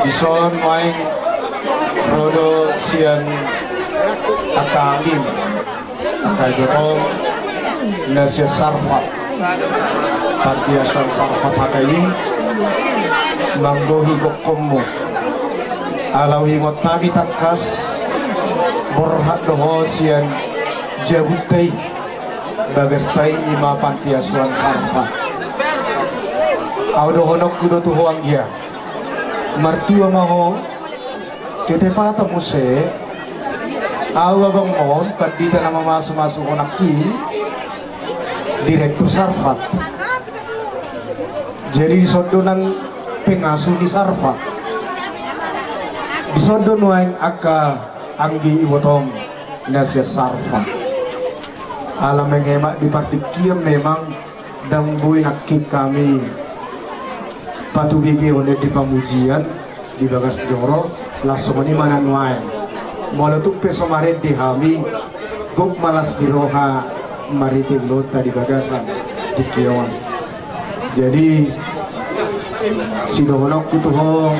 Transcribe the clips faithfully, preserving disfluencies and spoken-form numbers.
Dison nuaeng ro do sian angka anggim, angka ibotom na sian Sarpat, Panti Asuhan Sarpat hata i, manggohi gokhonmu. Ala huingot hami tangkas borhat do ho sian jabunta i, bagasta i ima Panti Asuhan Sarpat. Ahu dohononku do tu ho anggia, martua ma ho, ketepatan muse, ahu abangmon, pandita na mamasumasu ho nangkin, direktur Sarpat. Jadi dison do nang pengasuh ni Sarpat. Dison do nuaeng angka anggi ibotom na sian Sarpat. Ala menghemat di partingkian memang ndang boi nangkin hami patugegehon di pamujian di bagas joro, laos songon i ma na nuaeng. Molo tung pe so marende hami, gok ma las ni roha marhite ulaonta di bagasan tingki on. Jadi sidohononku tu ho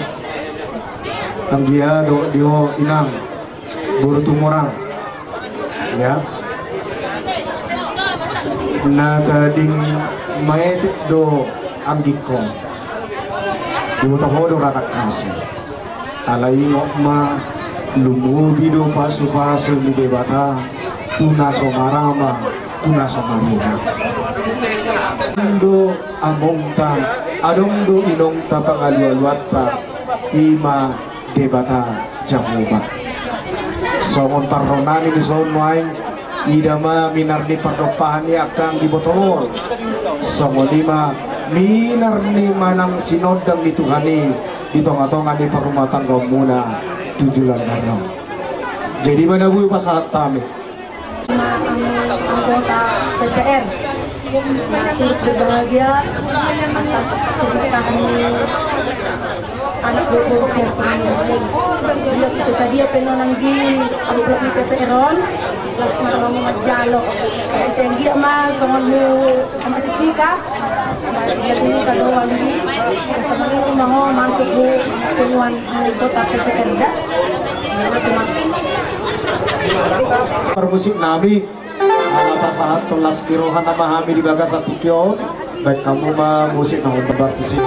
anggia dohot di ho inang, boru Tumorang, ya. Na tading maetek do anggingkon, diboto ho do ra tangkas i. Ala ingot ma, lumobi do pasupasu ni Debata tu na so marama, tu na so marina. Adong do amongta, adong do inongta pangalualuanta, ima Debata Jahowa. Songon parronami dison nuaeng, ida ma minar ni pardompahan ni angka anggi botoon. Songon i ma minar ni manang sinondang ni Tuhan i di tongatonga ni parrumatanggaonmuna tu joloan on. Jadi ma na boi pasahat hami. Anggota P P R. Nah, turut berbahagia atas pernikahan ni anak boru saya. Iya, bisa sadia pe non anggi amplop ni P P R on. Las ma roha manjalo. Sehingga ma songon mu ama si Cika. Jadi kado anggi. Sama ma ho masuk di temuan anggota P P R da. Parmusik nami. Ala pasahathon las ni roha nama hami di bagasan tingki on. Baen hamu ma musik na hombar tusi.